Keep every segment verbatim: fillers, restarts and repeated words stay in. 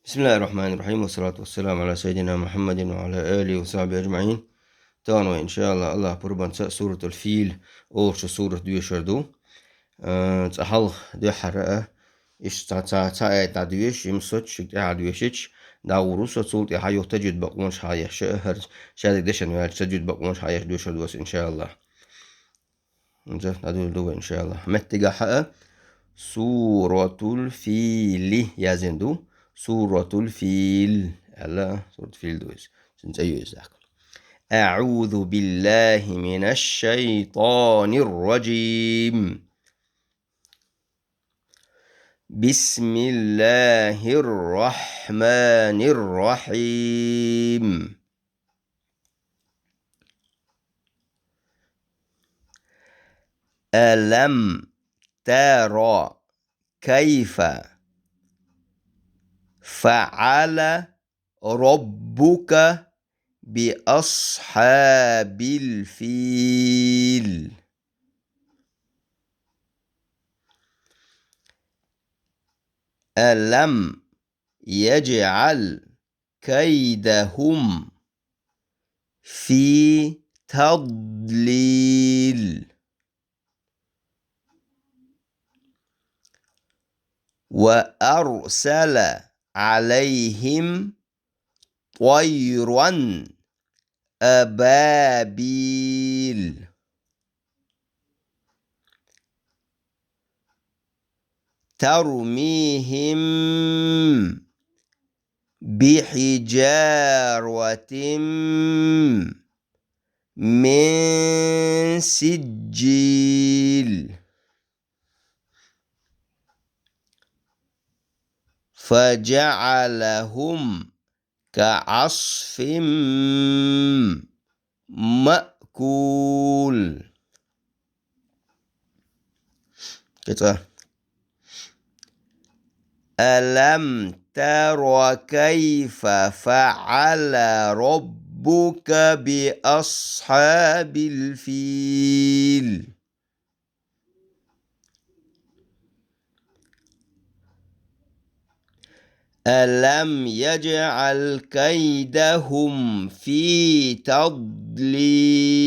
بسم الله الرحمن الرحيم، والصلاة والسلام على سيدنا محمد وعلى آله وصحبه أجمعين. Тахана вай, иншааллахӀ, АллахӀ пурбанца Суратуль-Фил олучу сурат доьшур ду. Э, цкъа хьалха дуьххьара а, иштта цхьа, цхьа, цхьа аят дӀадоьшуш, жима соцуш, шиъ тӀаьхьа доьшуш, дӀагӀур ву со, цул тӀаьхьа юха таджвид бакъонаш хьаеш а, хӀара шадерг дешна ваьлча, таджвид бакъонаш хьаеш доьшур ду аса, иншааллахӀ. ХӀанз дӀадоьлла ду вай, иншааллахӀ. Меттигахьа а Суратуль-Фили яздина ду. Суратуль-Фил аьлла, Суратуль-Фил ду иза. Цуьнан цӀе ю иза тӀаккха. أعوذ بالله من الشيطان الرجيم. بسم الله الرحمن الرحيم. ألم تر كيف فعل ربك بأصحاب الفيل؟ ألم يجعل كيدهم في تضليل. وأرسل عليهم طيرا أبابيل. ترميهم بحجارة من سجيل. فجعلهم كعصف مأكول. Кхин цкъа. ألم تر كيف فعل ربك بأصحاب الفيل؟ ألم يجعل كيدهم في تضليل.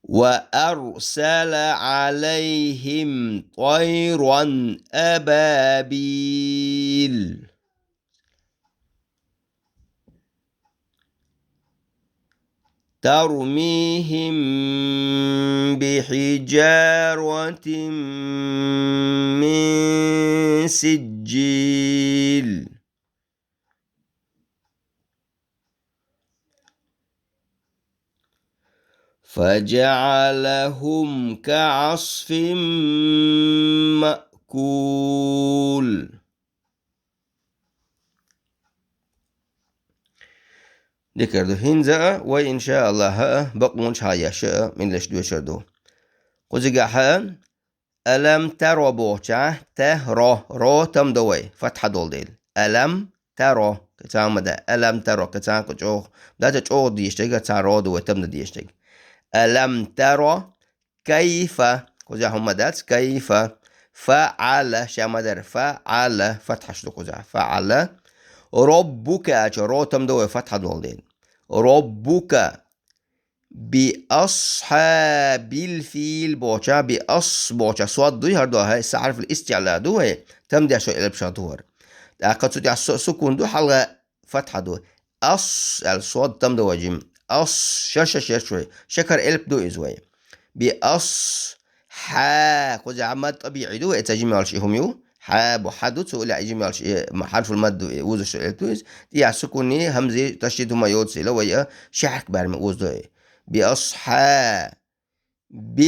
وأرسل عليهم طيرا أبابيل. ترميهم بحجارة من سجيل. فجعلهم كعصف مأكول. Дика ду. ХӀинца а вай, иншааллахӀ, а бакъонаш хьаеш а, мел еш доьшур ду. Кхузахь а ألم تر бохучохь, та, ро, ро там до вай, фатхьа долу дела. ألم تر, кхин цхьа ма дац, ألم تر, кхин цхьа чӀогӀа. Дац чӀогӀа дийшча, цхьа ро ду вай, там дан дийшча. ألم تر كيف, кхузахь хӀума дац, كيف فعل, ша ма дарра, فعل, фатхьаш ду кхузахь, فعل ربك аьлча, ро там до вай, фатхьа долу дела. ربك بأصحاب الفيل бохучохь, بأص бохучохь, сод дуй хӀара до, хӀай, са хьарфул истиъла ду, хӀай, там деш элпаш ду хӀара. ТӀаккха цу тӀехь су-, сукун ду, хьалха фатхьа ду. Ас аьлла, сод там до вай жима. Ас, ша, ша, шерш вай. Шекара элп ду иза вай. بأص, хьа, кхузахь мад тӀабиӀий ду, и ца жима йолуш и хӀума ю. Хьа бу, хьа ду, цу лаьа жима йолуш и ма-, хьарфул мад ду, и узуш элп ду иза. ТӀехь сукуни, хӀамзи, ташдид хӀума йоцийла вай а, ши хьарк бӀаьрме узду и. بأصحاب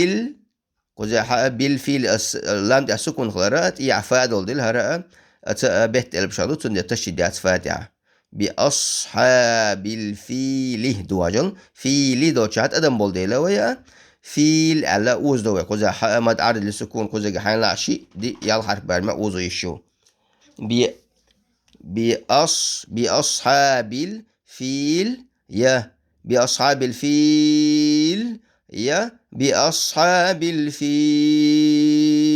ال, кхузахь а بالفيل, ас, лам тӀехь сукун хилар а, тӀехь фа долу дела хӀара а, а ца а бетта элпаш ду, цундела ташдид яц фа тӀехь. بأصحاب الفيل ду важал, фили долчохь тӀадам болу дела вай а, фил аьлла узду вай, кхузахь а мад Ӏаризли сукун, кхузахь хьайна лаахь шиъ, диъ, ялх хьарк бӀаьрме узу йиш ю. بي-, بأص-, بأصحاب الفيل, я, بأصحاب الفيل, я, بأصحاب الفيل.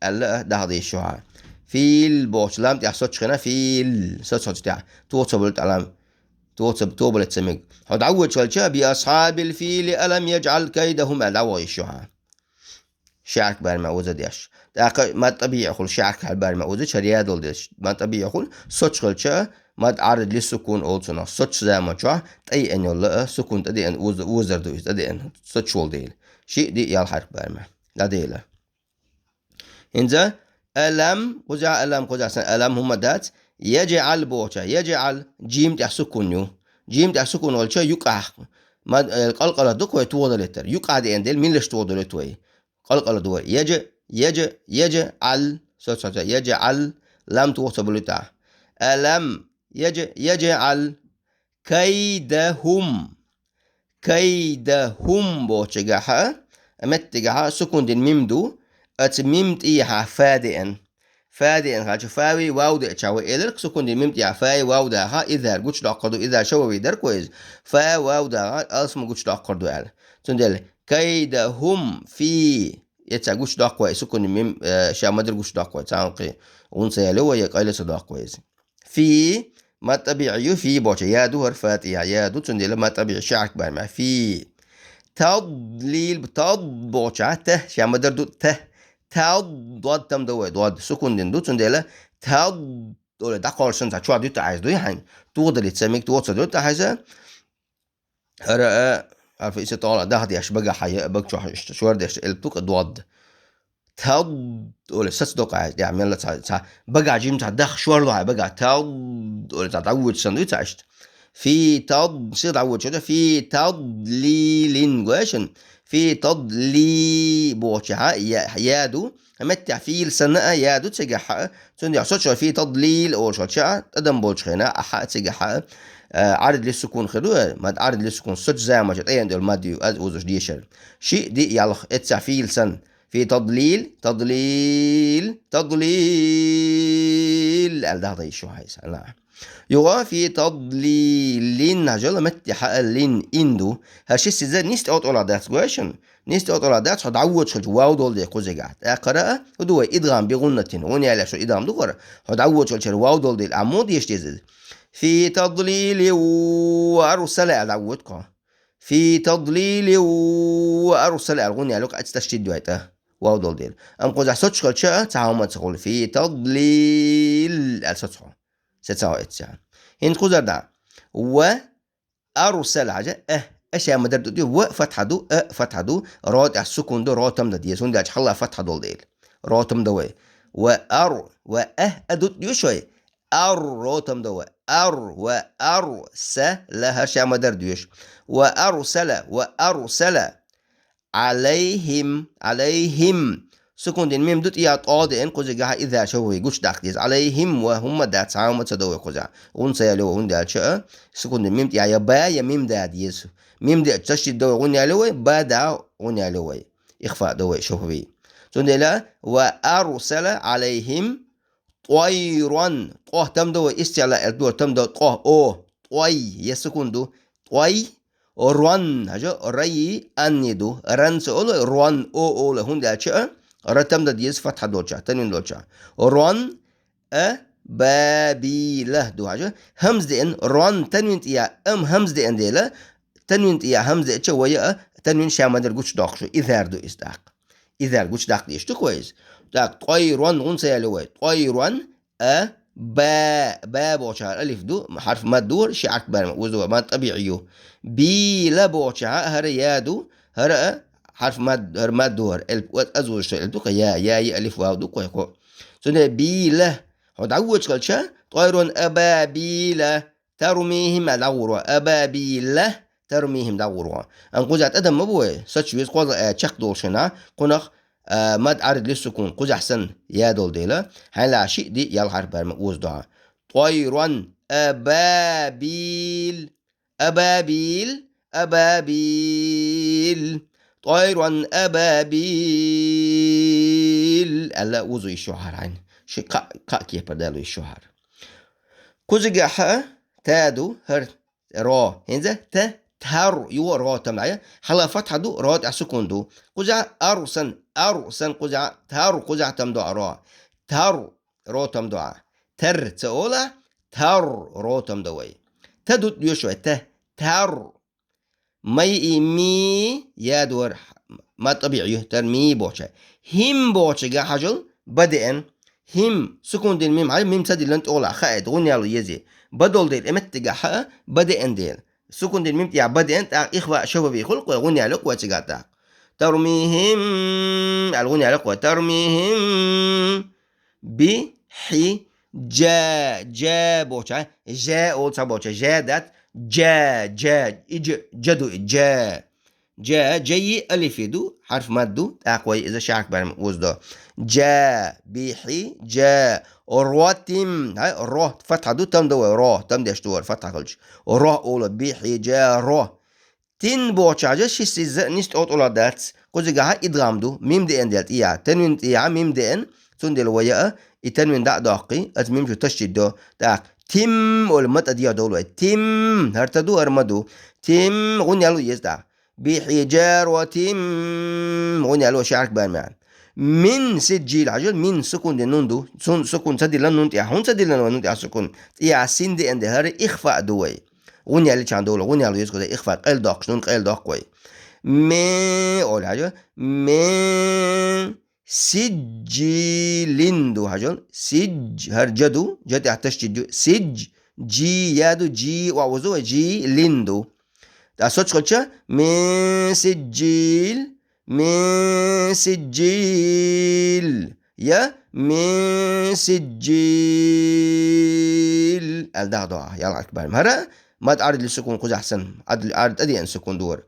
аьлла а дагӀа дийша шу хьа. Фил бохучу лам тӀехь соцуш хина, фил, соцуш хьо цу тӀехь. Тоха ца болу тӀе лам. Тоха ца, тоха бале ца мега. Хьо дӀавоьдуш хилча, би асхьабил фили алам яджӀал кайдахум аьлла дӀавоьдуш шу хьа. Шаьрк барма уза деш. ТӀаккха мад тӀабиӀи хуьлу шаьрк хьал барма уза чар ядол деш. Мад тӀабиӀи хуьлу соцуш хилча, мад Ӏарид ли сукун олу цунах. Соцуш заман чохь тӀе еана йолла а, сукун тӀедеана уза, узар ду иза тӀедеана. Соцуш волу дела. Шиъ диъ ял хьарф барма. ДӀадела. ХӀинца алам, кхузахь алам, кхузахь сан алам хӀумма дац, яджӀал бохуча, яджӀал, джим тӀехь сукун ю. Джим тӀехь сукун волча юкъахь, мад, э, къалкъала ду кхой тоха далийтар. Юкъахь деана дела, миллаш тоха далийта вай. Къалкъала ду вай. Яджа, яджа, яджӀал, соцуш хьо цу, яджӀал, лам тоха ца балуьйтахь. Алам, яджа, яджӀал, кайдахум. Кайдахум бохучигахьа, меттигахьа сукун дина мим ду, оцу мим тӀехьа фа деана. Фа деана хьаьжча, фави вав деача вай элира, сукун дина мим тӀехьа фави вав даха, изар гучудоккхур ду, изар шавави дарко иза. Фа вав даха, алсма гучудоккхур ду аьлла. Цундела, кайдахум фи, эца гучудоккху вай, сукун дина мим, э, ша ма-дарра гучудоккху вай, цхьа гӀунца яло вай, я къайла ца доккху вай иза. Фи, мад тӀабиӀи ю, фи бохуча, я ду хӀара фатихьа, я ду, цундела мад тӀабиӀи шаьрк барма. Фи. Тадлил, тад бохуча, та, ша ма-дарра ду, та. Тад, дод там до вай, дод. Сукун дина ду, цундела тад, оле, дӀакхоллуш санна, цхьа чохь дуьту айса дуй хьайн. Тоха далийтар ца мега, тоха ца дуьту айса. ХӀара а, хьарф иса тӀала даха деш, бага хьая, бага чохь иштта, шор деш, элп тука дод. Тад, оле, сац докъа хьаьжа, тӀехь мелла цхьа, цхьа, бага жим цхьа дах шорло хьай, бага, тад, оле, цхьа дӀавоьдуш санна дуьйцу иштта. Фи тад, си дӀавоьдуш, фи тад ли лин гойшан. Фи тад ли бохуча, я, я ду. Меттехь фийл санна а я ду цигахь а. Цундела соцуш хьо фи тад лил олуш хьо ча, тӀадам болчу хена, ахьа а цигахь а. Э, Ӏарид ли сукун хир ду, э, мад Ӏарид ли сукун, соцуш заманча тӀеян долу мад ю, аз узуш дешар. Шиъ диъ ялх, эццахь фийл санна. Фи тадлил, тадлил, тадлил, аьлла даха дайша шу хьайса. Ана. Юха фи тадлилин, хьажал, меттехь а лин, ин ду. ХӀара ши сиза нис тӀе отӀола дац гойшан. Нис тӀе отӀола дац, хьо дӀавоьдуш хилча вав долу де кхузигахь. ТӀаккхара а, хӀу ду вай, идгӀам би гӀуннатин. ГӀунна ялеш шо идгӀам ду хӀара. Хьо дӀавоьдуш хилча вав долу дела, а муха деша деза? Фи тадлили ва арсала аьлла дӀавоьду кхо. Фи тадлили ва арсала аьлла гӀунна ялук аца ташдид дуьйтӀа. Вав долу дела. Амма кхузахь соцуш хилча, ца хьалма ца хуьлу. Фи тадлил аьлла соцу хьо. Се ца хьо эццехь. ХӀинца кхузара дӀа. Ва арсала хьажа, э, э ша ма-дарра ду, ва фатхьа ду, э фатхьа ду, ро тӀехь сукун ду, ро там дан деза. ХӀунда аьлча хьалла фатхьа долу дела. Ро там дан вай. Ва ар, ва э, э дут ю шой. Ар, ро там дан вай. Ар, ва ар, са, ла хӀара ша ма-дарра доьшу. Ва арсала, ва арсала. Ӏалайхим, Ӏалайхим. Сукун дина мим ду тӀе я тӀо деана, кхузигахьа иза шовхӀи гучудаккха деза. Ӏалайхим ва хӀумма дац, хьама ца дове кхуза. ГӀунна ца яле вай, хӀунда аьлча а, сукун дина мим тӀе я ба, я мим да деза. Мим деача ташдид дове гӀунна яле вай, ба да гӀунна яле вай. Ихфа дове шовхӀи. Цундела ва арсала Ӏалайхим ТӀойрон. ТӀо там ду вай, истиъла элп ду, там ду, тӀо, о. ТӀой, е сукун ду. ТӀой, рон, хьажа, рай, анни ду. Ран ца олу, рон, о олу, хӀунда аьлча а, ра там дан деза фатхьа долча, танвин долча. Рон, а, ба, би, ла ду, хьажа. ХӀамз деана, рон, танвин тӀе я, ам хӀамз деана дела, танвин тӀе я хӀамз деача вай а, танвин ша ма-дарра гучудоккхуш ду, изар ду иза тӀаккха. Изар гучудаккха дезаш ду-кх вай иза. ТӀаккха тӀойрон гӀунна ца яле вай. ТӀойрон, а, ба, ба бохуча хьара алиф ду, хьарф мад ду, ши хьарф бан узу, мад тӀабиӀи ю. Би, ла бохуча хьа-, хӀара я ду, хӀара а, хьарф мад, хӀара мад ду, хӀара элп, аз узуш элп ду-кх, я, я, я, алиф, вав ду-кх вай кхо. Цундела би, ла, хьо дӀавоьдуш хилча, тӀойрон а, ба, би, ла, тармихим аьлла дӀагӀур ван. Абабила тармихим дӀагӀур ван. Амма кхузахь тӀадам ма бу вай. Сач веза кхозлагӀа, э, чекхдолуш хӀина, кхунах, э, мад Ӏарид ли сукун, кхузахь санна я долу дела, хьайла шиъ диъ ял хьарф бан ма узу дуьхьа. ТӀойрон абабил, абабил, абабил. ТӀойрон абабил. Аьлла узу йиш ю хьара хьайна. Ши кхаъ, кхаъ кепара далу йиш ю хьара. Кхузигахьа та ду, хӀара ро. ХӀинца та, Тар, юха ро там дӀа. Хьала фатхьа ду, ро тӀехь сукун ду. Кхузахь ару сан, ару сан кхузахь, тар кхузахь там доӀа ро. Тар, ро там доӀа. Тар ца ола, тар, ро там до вай. Та ду доьшу вай, та, тар. Май и ми, я дуар, ма тӀабиӀ ю, тар ми бохча. Хим бохча га хьажал, ба деан. Хим, сукун дин мим хьажа, мим ца диллан тӀола, хаэд, гӀун ялу ези. Ба дол дел, эметти га хьа, ба деан дел. Сукун дин мим тӀя ба деан, тӀакъ ихва шафави хул, къой гӀун ялу, къой цига тӀакъ. Тармихим, ал гӀун ялу, къой. Тармихим, би, хи, жа, жа бохча, жа ол ца бохча, жа дат, жа, жа, и жа, жа ду, и жа. Жа, жа и алифи ду, хьарф мад ду, тӀакъ вай иза шарк барам уз до. Жа, би, хи, жа, ротим, хай, ро, фатхьа ду, там да вай, ро, там деш ду вар, фатхьа хилча. Ро ола, би, хи, жа, ро. Тин бохча хьажа, ши сиза нис тӀотӀула дац. Кхузигахьа идгӀам ду, мим деан дел тӀия. Танвин тӀия, мим деан, цундела вая а, и танвин дӀа а доккхи, аз мим шу ташдид до. ТӀакъ, тим, ол ма тӀа диа долу вай. Тим, хӀар та ду, хӀар ма ду. Тим, гӀун ялу еза тӀакъ. Бихьи жар ва тим, гӀун ялу шарк бан ман. Мин сиджил хьажал, мин сукун де нун ду. Сун сукун ца дилла нун тӀя. ХӀун ца дилла нун тӀя сукун. ТӀия син деан де хӀара ихфа ду вай. ГӀун ялли чан дола, гӀун ялу еза кхуза ихфа къел доккхуш, нун къел доккху вай. Ме, ола хьажа, ме, сиджилин ду хьажал, сидж, хӀар жа ду, жа тӀя ташдид ду, сидж, жи, я ду, жи, ва вузу, жи, лин ду. ТӀа соч хилча, ме, сиджил, ме, сиджил. Я, мин сиджил. Ал дагъ доа, ял акбар. ХӀара, мад ардли сукун кхузахь сан, ардли ард адиан сукун дуар.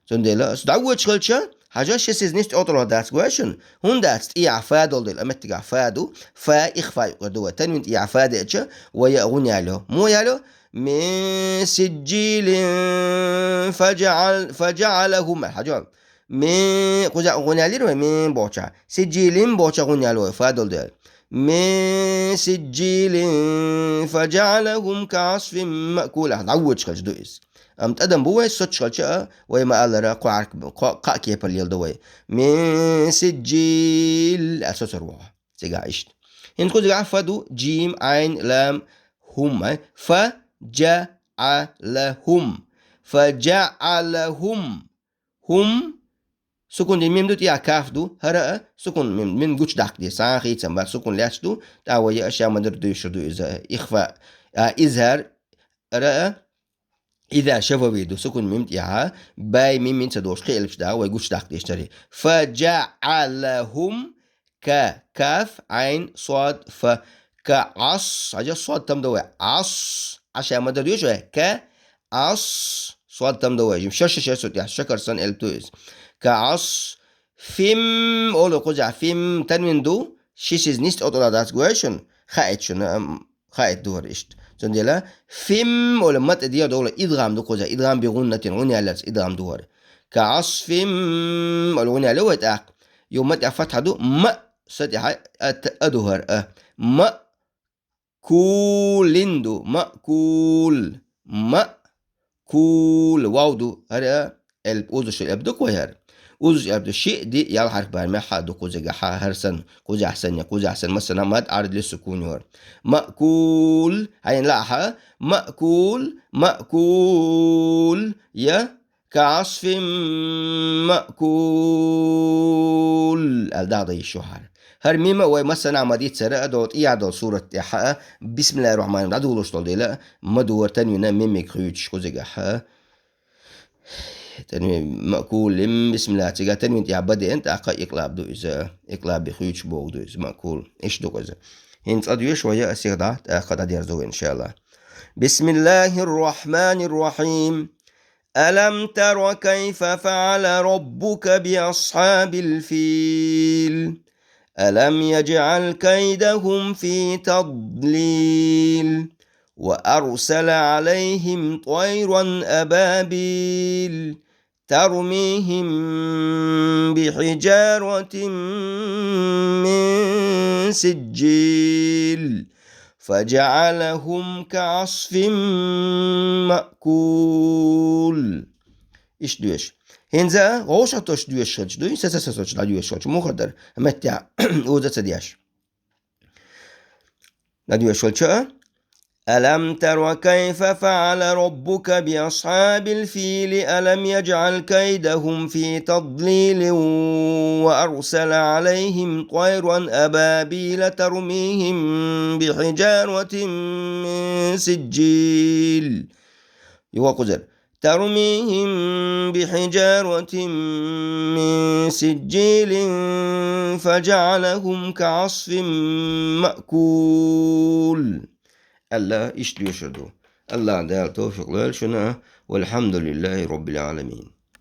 Цундела, ас дагвач хилча, хьажа ши сиз нис тӀотӀала дац гуашун, хӀун дац тӀия фа дол дел, а меттига фа ду, фа ихфа юкъа ду, танвин тӀия фа деча, ва я гӀун ялю. Му ялю, мин сиджилин фаджаал-, фаджаалахум. Хьажа, Ме, кхуза гӀуналир вай, ме бохча. Сиджилин бохча гӀунал вай, фа дол дел. Ме сиджилин фаджаалахум каасфин макула. ДӀаввачхалж ду из. Ам тӀадам бу вай, сочхалча, вай ма алара, кху арк, кху, кху кепал ел ду вай. Ме сиджил, а соцар вогӀа. Цига ишт. Хин кхуза фа ду, джим, айн, лам, хум, ай. Фа, джа, а, ла, хум. Фа, джа, а, ла, хум. ХӀум, сукун дин мим ду, тӀия каф ду, хӀара а сукун мим, мин гуч даккхди, сан хийцам бар, сукун лаьцаш ду, тӀа ва я аша мадар дуйшур ду иза, ихфа, а, изхар, ара а, иза шафави ду, сукун мим тӀия, бай мим мин ца дош, хи элпш да, вай гуч даккхдеш тари. Фа джа а ла хум, ка, каф, айн, сод, фа. Ка ас, хьажа сод там да вай. Ас, аша мадар дуйш вай. Ка ас, сод там да вай. Жим ша, ша, ша, сот, я, шакар сан элп дуйс. Ка ас, фим, олу кхуза, фим, танвин ду, ши сиз нис тӀотӀала дац гуайшун, хаит шуна, ам, хаит дуар ишт. Цундела, фим, олу мат диа дола, идгам ду кхуза, идгам би гуннатин, гун ялац, идгам дуар. Ка ас, фим, олу гун яла вай тӀакъ. Ю мат я фатха ду, ма, Сатиха а, т-, а духар, а. Ма, кулин ду, ма, кул, ма, кул, вав ду, хӀара, элп, узуш элп ду кхой хӀара. Узуш элп ду, ши, ди, ял хьарф бар, мя, хьа ду, кузага, хьа, хӀар сан, куза хьсан, я, куза хьсан, масана, мад, ард, ли, сукун, юр. Ма, кул, хьайна ла, хьа, ма, кул, ма, кул, я, كعصف مأكول. Ал дагъда йиш ю хӀара. ХӀара мима вай масана ма дийцара а, дол тӀия дол сурат тӀехьа а, бисмиллахир рахманир рахим дӀадулуш дол дела, ма дуар танвина мимик хуьйчуш кузигахьа. Танвин маъкулим, бисмиллах цига, танвин тӀехьа ба деан, тӀаккха икълаб ду иза. Икълаби хуьйчуш богу ду иза, маъкул. Иш ду кӀуза. ХӀинца а дуьйш вай а сигъда, тӀаккха дӀадерзу, иншаллах. بسم الله الرحمن الرحيم. ألم تر كيف فعل ربك بأصحاب الفيل؟ ألم يجعل كيدهم في تضليل؟ وأرسل عليهم طيرا أبابيل ترميهم بحجارة من سجيل فجعلهم كعصف مأكول. Иштта доьшу. ХӀинца вовшахтош доьшуш хилча дуй, сесесосочу дӀадоьшуш хилча, муха дара? Меттехь уза ца деш. ДӀадоьшуш хилча, ألم تر كيف فعل ربك بأصحاب الفيل ألم يجعل كيدهم في تضليل وأرسل عليهم طيرا أبابيل ترميهم بحجارة من سجيل. Юха кхузара. ترميهم بحجارة من سجيل فجعلهم كعصف مأكول. Аьлла, иштта доьшур ду. АллахӀ Дала тавфикъ лойла шуна. والحمد لله رب العالمين.